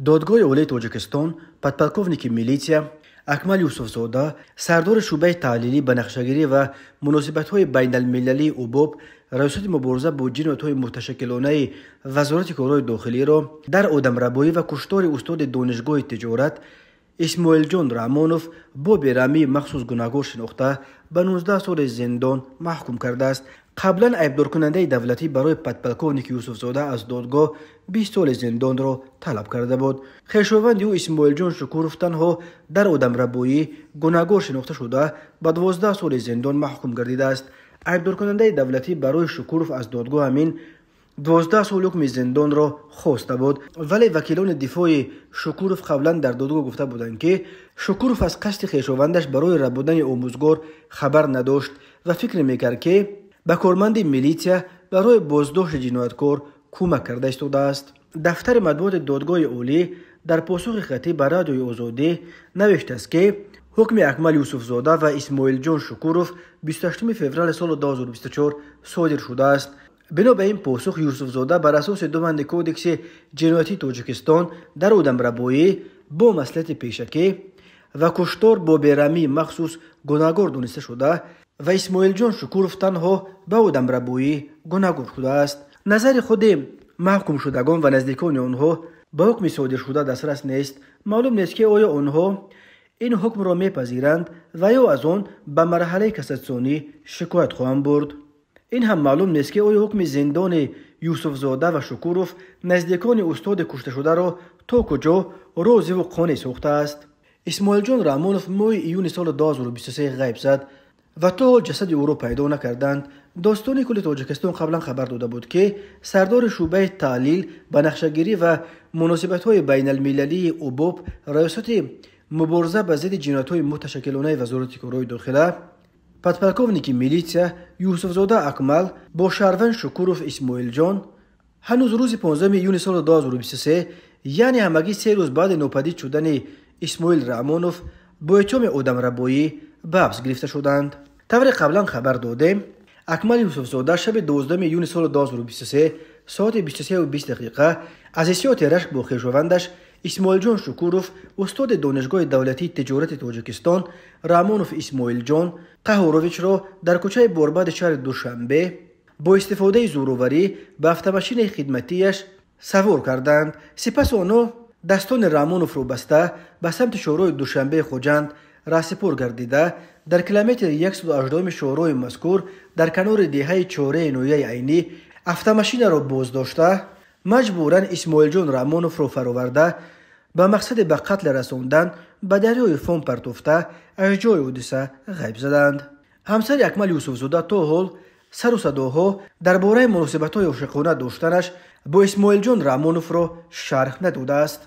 Додгоҳи Олии Тоҷикистон подполковники милитсия Акмал Юсуфзода, сардори шӯъбаи таҳлилӣ, банақшагирӣ ва муносибатҳои байналмилалии УБОП, Раёсати мубориза бо ҷиноятҳои муташаккилонаи Вазорати корҳои дохилиро дар одамрабоӣ ва куштори устоди донишгоҳи тиҷорат Исмоилҷон Раҳмонов бо бераҳмии махсус гунаҳгор шинохта, ба 19 соли зиндон маҳкум кардааст. Қаблан айбдоркунандаи давлатӣ барои подполковник Юсуфзода аз додгоҳ 20 соли зиндонро талаб карда буд. Хешованди ӯ Исмоилҷон Шукуров танҳо дар одамрабоӣ гунаҳгор шинохта шуда, ба 12 соли зиндон маҳкум гардидааст. Айбдоркунандаи давлатӣ барои Шукуров аз додгоҳ ҳамин 12 сол ҳукми зиндонро хоста буд, вале вакилони дифои Шукуров қаблан дар додгоҳ гуфта буданд, ки Шукуров аз қасди хешовандаш барои рабудани омӯзгор хабар надошт ва фикр мекард, ки ба корманди милитсия барои боздошти ҷинояткор кӯмак карда истодааст. Дафтари матбуоти Додгоҳи Олӣ дар посухи хаттӣ ба Радиои Озодӣ навиштааст, ки ҳукми Акмал Юсуфзода ва Исмоилҷон Шукуров 28 феврали соли 2024 содир шудааст. Бино ба ин посух, Юсуфзода бар асоси ду банди Кодекси ҷиноятии Тоҷикистон дар одамрабоӣ бо маслиҳати пешакӣ ва куштор бо бераҳмии махсус гунаҳгор дониста шуда ва Исмоилҷон Шукуров танҳо ба одамрабоӣ гунаҳгор шудааст. Назари худи маҳкумшудагон ва наздикони онҳо ба ҳукми содиршуда дастрас нест. Маълум нест, ки оё онҳо ин ҳукмро мепазиранд ва ё аз он ба марҳалаи кассатсионӣ шикоят хоҳанд бурд. Ин ҳам маълум нест, ки оё ҳукми зиндони Юсуфзода ва Шукуров наздикони устоди кушташударо то куҷо розиву қонеъ сохтааст. Исмоилҷон Раҳмонов моҳи июни соли 2023 ғайб зад ва то ҳол ҷасади ӯро пайдо накарданд. Достони кулли Тоҷикистон қаблан хабар дода буд, ки сардори шӯъбаи таҳлил, банақшагирӣ ва муносибатҳои байналмилалии УБОП, Раёсати мубориза ба зидди ҷиноятҳои муташаккилонаи Вазорати корҳои дохила, подполковники милитсия Юсуфзода Акмал бо шаҳрванд Шукуров Исмоилҷон ҳанӯз рӯзи 15 июни соли 2023, яъне ҳамагӣ 3 рӯз баъди нопадид шудани Исмоил Раҳмонов, бо иттиҳоми одамрабоӣ ба ҳабс гирифта шуданд. Тавре қаблан хабар додем, Акмал Юсуфзода шаби 12 июни соли 2023 соати 23:20 дақиқа аз ҳиссиёти рашк бо хешовандаш Исмоилҷон Шукуров, устоди донишгоҳи давлатии тиҷорати Тоҷикистон Раҳмонов Исмоилҷон Қаҳуровичро дар кӯчаи Борбади шаҳри Душанбе бо истифодаи зӯроварӣ ба автомашинаи хидматияш савор карданд. Сипас онҳо дастони Раҳмоновро баста, ба самти шоҳроҳи Душанбеи Хуҷанд раҳсипор гардида, дар километри 180 шоҳроҳи мазкур дар канори деҳаи Чораи ноҳияи Айнӣ автомашинаро боздошта, маҷбуран Исмоилҷон Раҳмоновро фароварда, ба мақсади ба қатл расондан ба дарёи Фон партофта, аз ҷои ҳодиса ғайб заданд. Ҳамсари Акмал Юсуфзода то ҳол сару садоҳо дар бораи муносибатҳои ошиқона доштанаш бо Исмоилҷон Раҳмоновро шарҳ надодааст.